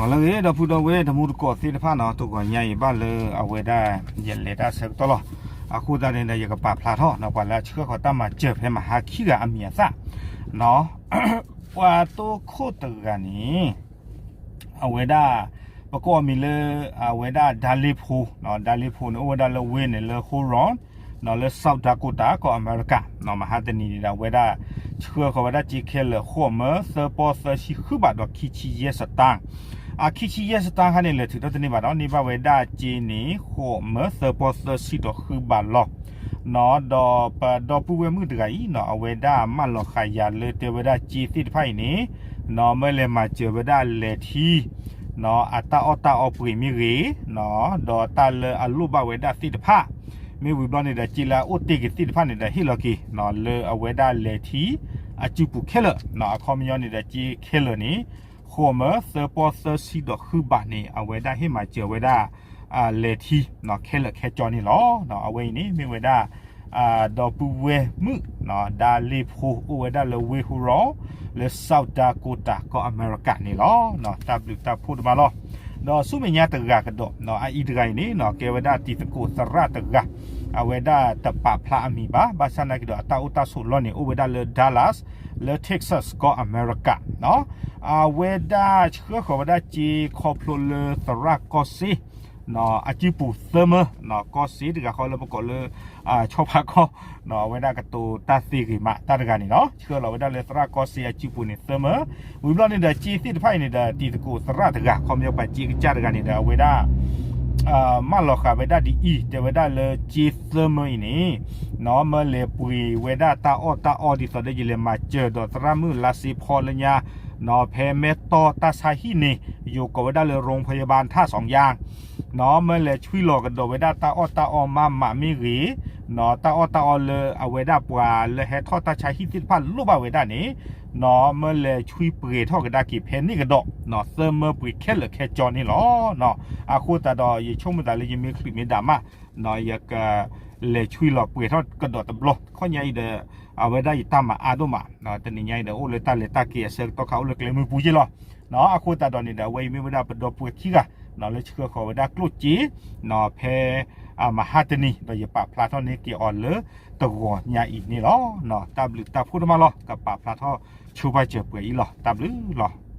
လၢအဂ့ၤ ဒီပုၢ်ဒီဝဲၢ်တံၤသကိးသ့ၣ်တဖၣ်နီၤ, တဂီၤညါအံၤဘၣ်လၢအဝဲဒၣ် ယလဲၤတၢ်ဆၢကတီၢ်လီၤ. အဃိသတးန့ၣ်ဒီး ယကပာ်ဖျါထီၣ်နီၤ ပှၤလၢအဆှၢဃီၤတၢ်မၤစၢၤဖဲမဟါခံဂၤအမံၤအသၣ်နီၤ, ပှၤတိခိၣ်တဂၤန့ၣ် အဝဲဒၣ် ပကိးအမံၤလၢ အဝဲဒၣ်ဒါလ့ဖိ, ဒါလ့ဖိန့ၣ် အိၣ်ဝဲဒၣ်လၢဝ့ၢ်န့ၣ်လၢ Huron နီၤ လၢ South Dakota ကီၢ်အမဲရကၤနီၤ, မဟါတနံၤန့ၣ်ဒီး အဝဲဒၣ် ဆှၢဃီၤဝဲဒၣ်စ့ခဲလၢာ် ဃိးမၢသၢပီသၢဆံဃုဘးဒီးခံဆံယဲၢ်စတၢၣ်, အခံဆံယဲၢ်စတၢၣ်ခါန့ၣ် လဲၤထုးထီၣ်တန့ၢ်ဘၣ်ဒီး န့ၢ်ဘၣ်ဝဲဒၣ်စ့န့ၣ် ဃိးမၢသၢပီသၢဆံဒီးဃုဘးလီၤ. နီၤ ဒီးပဒီပုၢ်ဝဲၢ်မုၣ်တဂၤအံၤနီၤ အဝဲဒၣ်မၢလီၤဃာ်ယၤလၢတဲဝဲဒၣ်စ့သ့ၣ်တဖၣ်အံၤန့ၣ် နီၤ မၢလဲၤမၤစၢၤဝဲဒၣ်လဲၤထံ နီၤ အတၢ်အီၣ်တၢ်အီပှ့ၤမ့ၢ်ဂ့ၤ, နီၤ ဒီးတၢ်လၢအလိၣ်ဘၣ်ဝဲဒၣ်သ့ၣ်တဖၣ် မ့ၢ်ဝံၤဘျီန့ၣ်ဒီး စ့လၢအအိၣ်တ့ၢ်က့ၤသ့ၣ်တဖၣ်န့ၣ်ဒီး ဟ့ၣ်လီၤက့ၤ နီၤ လၢအဝဲဒၣ်လဲၤထံ အစုပူၤခဲလၢာ်နီၤ, အခီပညီန့ၣ်ဒီး စ့ခဲလၢာ်န့ၣ် ဃိးမၢသၢပီသၢဆံဒီးဃုဘးန့ၣ် အဝဲဒၣ်ဟ့ၣ်မၤစၢၤဝဲဒၣ် လဲၤထံ ခဲလၢာ်ခဲကၠီန့ၣ်လီၤ. အဝဲအံၤန့ၣ် မ့ၢ်ဝဲဒၣ် ဒီပုၢ်ဝဲၢ်မုၣ် ဒါလ့ဖိ အိၣ်ဝဲဒၣ်လၢဝ့ၢ် Huron လၢ South Dakota ကီၢ်အမဲရကၤန့ၣ်လီၤ. တၢ်ဘျုးတၢ်ဖှိၣ်တမးလီၤ. ဒီးဆူမဲာ်ညါတဂၤကဒီး အအံၤတဂၤအံၤန့ၣ်နီၤ ကဲဝဲဒၣ်တံၤသကိးသရၣ်တဂၤ, အဝဲဒၣ်တပာ်ဖျါအမံၤဘၣ်, ဘၣ်ဆၣ်နာ်က့ဒီး အတၢ်အိၣ်တၢ်ဆိးလီၢ်န့ၣ် အိၣ်ဝဲဒၣ်လၢ Dallas လၢ Texas ကီၢ်အမဲရကၤနီၤ, အဝဲဒၣ်ဆှၢဃီၤဝဲဒၣ်စ့ခီဖျိလၢသရၣ်ကီၢ်စ့ အစုပူၤသၢမၢ, ကီၢ်စ့တဂၤဃီလၢပကိးလၢ ဆီဖါကီၢ်, အဝဲဒၣ်ကတိၤတၢ်သ့ဂ့ၤမးတၢ်တဂၤန့ၣ်နီၤ, ဆှၢလီၤဝဲဒၣ်လၢသရၣ်ကီၢ်စ့အစုပူၤန့ၣ်သၢမၢ, ဝံၤဘျီန့ၣ်ဒီး စ့သ့ၣ်တဖၣ်အံၤန့ၣ်ဒီး တံၤသကိးသရၣ်တဂၤ ခီပညီပှၤစ့ကစၢ်တဂၤန့ၣ်ဒီး အဝဲဒၣ် မၢလီၤဃာ်ဝဲဒၣ်ဒ်အံၤ တဲဝဲဒၣ်လၢစ့သၢမၢအံၤန့ၣ် နီၤ မၢလဲၤပှ့ၤဝဲဒၣ်တၢ်အီၣ်တၢ်အီဒ်သိးဒီး ယလဲၤမၤစၢၤဒီးသရၣ်မုၣ်လါစ့ဖီလၢညါ နီၤ ဖဲမဲၢ်တီၢ်တၢ်ဆါဟံၣ်န့ၣ် ယိၤကိးဝဲဒၣ်လၢ ရိဖယဘၢၣ်ထၣ်စီယါ နီၤ မၢလဲၤဆွံလီၤကဒီးဝဲဒၣ်တၢ်အီၣ်တၢ်အီမးမးမ့ၢ်ဂ့ၤ, နီၤ တၢ်အီၣ်တၢ်အီလၢအဝဲဒၣ်ပှၤလၢဟဲထီၣ်တၢ်ဆါဟံၣ်သ့ၣ်တဖၣ်လိၣ်ဘၣ်ဝဲဒၣ်န့ၣ်, နီၤ မၢလဲၤဆွံပှဲၤထီၣ်ကဒါက့ၤဖဲန့ၣ်ကဒီး, နီၤ သၢမၢပှ့ၤခဲလၢာ်ခဲကၠီန့ၣ်လီၤ. အဃိသတးဒီး ယဆိကမိၣ်သးလၢယမ့ၢ်ချုးမ့ၢ်ဒၣ်မး, နီၤ ယက လဲၤဆွံလီၤပှဲၤထီၣ်ကဒီးတဘျီ, ခီညါအံၤဒီး အဝဲဒၣ်ယတၢ်မၤအါဒိၣ်မး, တနံၤညါအံၤဒီး အိၣ်လၢတၢ်လဲၤတၢ်က့ၤအဆၢကတီၢ်ခါ အိၣ်လၢကျဲမုၢ်ပူၤယ့ၢ်လီၤ. နီၤ အဃိသတးဒီးန့ၣ်ဒီး အဝဲအံၤမ့ၢ်ဝဲဒၣ်ပဒီပုၢ်ဝဲၢ်ခံဂၤ, နီၤ လၢဆှၢဃီၤဝဲဒၣ်ကျိၣ်စ့, နီၤ ဖဲ မဟါတနံၤ ဒီးယပာ်ဖျါထီၣ်န့ၢ်က့ၤအီၤလၢတဂီၤညါအံၤန့ၣ်လီၤ. တၢ်ဘျုးတၢ်ဖှိၣ်တမးလီၤ, ကပာ်ဖျါထီၣ်ဆိပာ်စၢၤပှဲၤအံၤလီၤ. တၢ်ဘျုးလီၤ.